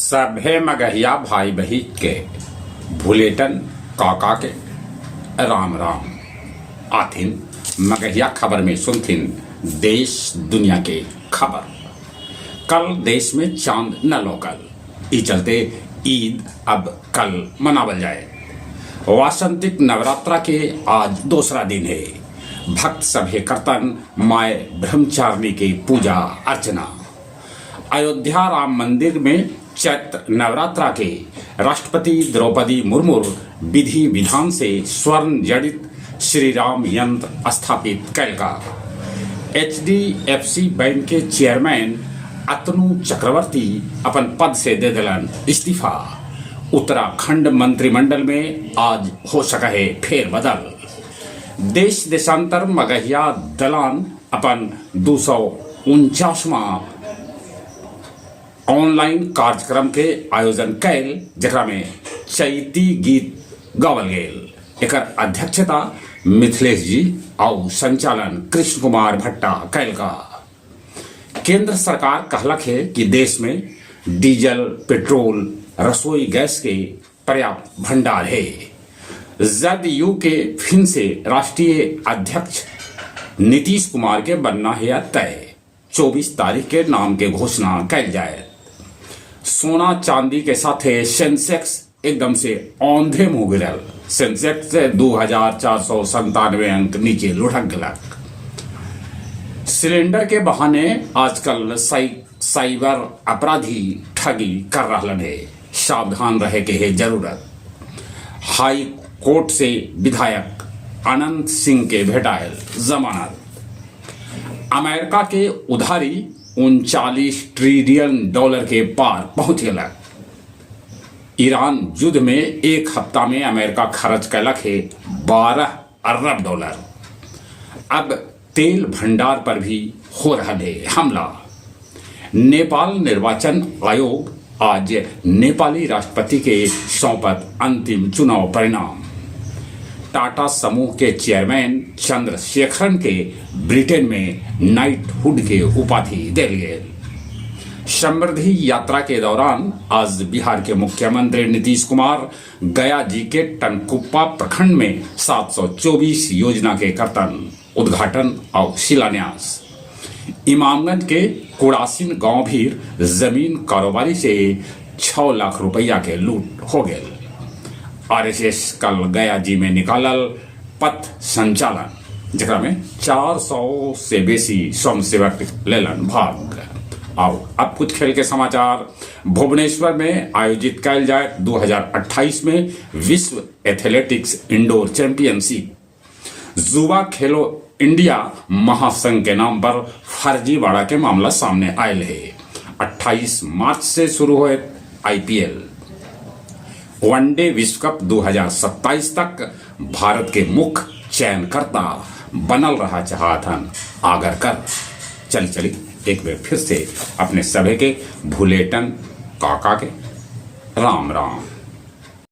सभे मगहिया भाई बहिन के भुलेटन काका के राम राम। आथिन मगहिया खबर में सुनथिन देश दुनिया के खबर। कल देश में चांद न लौकल, ई चलते ईद अब कल मनावल जाए। वासंतिक नवरात्रा के आज दूसरा दिन है। भक्त सभे करतन माय ब्रह्मचारिणी के पूजा अर्चना। अयोध्या राम मंदिर में चैत्र नवरात्रा के राष्ट्रपति द्रौपदी मुर्मू विधि विधान से स्वर्ण जड़ित श्री राम यंत्र स्थापित कैलका। एचडीएफसी बैंक के चेयरमैन अतनु चक्रवर्ती अपन पद से दे दिलन इस्तीफा। उत्तराखंड मंत्रिमंडल में आज हो सका है फेरबदल। देश देशांतर मगहिया दलान अपन 249वां ऑनलाइन कार्यक्रम के आयोजन कैल, जेकरा में चैती गीत गावल गेल। एकर अध्यक्षता मिथिलेश जी और संचालन कृष्ण कुमार भट्टा कैलका। केंद्र सरकार कहलक है कि देश में डीजल, पेट्रोल, रसोई गैस के पर्याप्त भंडार है। जदयू के फिर से राष्ट्रीय अध्यक्ष नीतीश कुमार के बनना है तय। 24 तारीख के नाम के घोषणा कैल जाए। सोना चांदी के साथे सेंसेक्स एकदम से औंधे मुंह गिरल। सेंसेक्स से 2497 अंक नीचे लुढ़क गलक। सिलेंडर के बहाने आजकल साइबर अपराधी ठगी कर रहलन है, सावधान रहे के है जरूरत। हाई कोर्ट से विधायक अनंत सिंह के भेटायल जमानत। अमेरिका के उधारी 39 ट्रिलियन डॉलर के पार पहुंच गलक। ईरान युद्ध में एक हफ्ता में अमेरिका खर्च कैलक है 12 अरब डॉलर। अब तेल भंडार पर भी हो रहा है हमला। नेपाल निर्वाचन आयोग आज नेपाली राष्ट्रपति के सौंपत अंतिम चुनाव परिणाम। टाटा समूह के चेयरमैन चंद्रशेखरन के ब्रिटेन में नाइटहुड के उपाधि देल गेल। समृद्धि यात्रा के दौरान आज बिहार के मुख्यमंत्री नीतीश कुमार गया जी के टनकुप्पा प्रखंड में 724 योजना के करतन उद्घाटन और शिलान्यास। इमामगंज के कुड़ासिन गांव भीर जमीन कारोबारी से 6 लाख रुपया के लूट हो गए। आरएसएस कल गया जी में निकालल पथ संचालन, जकरा में 400 से बेसी स्वयंसेवक लेलन भाग। आओ, अब कुछ खेल के समाचार। भुवनेश्वर में आयोजित कैल जाए 2028 में विश्व एथलेटिक्स इंडोर चैंपियनशिप। जुआ खेलो इंडिया महासंघ के नाम पर फर्जीवाड़ा के मामला सामने आयल है। 28 मार्च से शुरू हुए आईपीएल। वनडे विश्व कप 2027 तक भारत के मुख्य चयनकर्ता बनल रहा चाहतन आगरकर। चली चली, एक बार फिर से अपने सभे के भुलेटन काका के राम राम।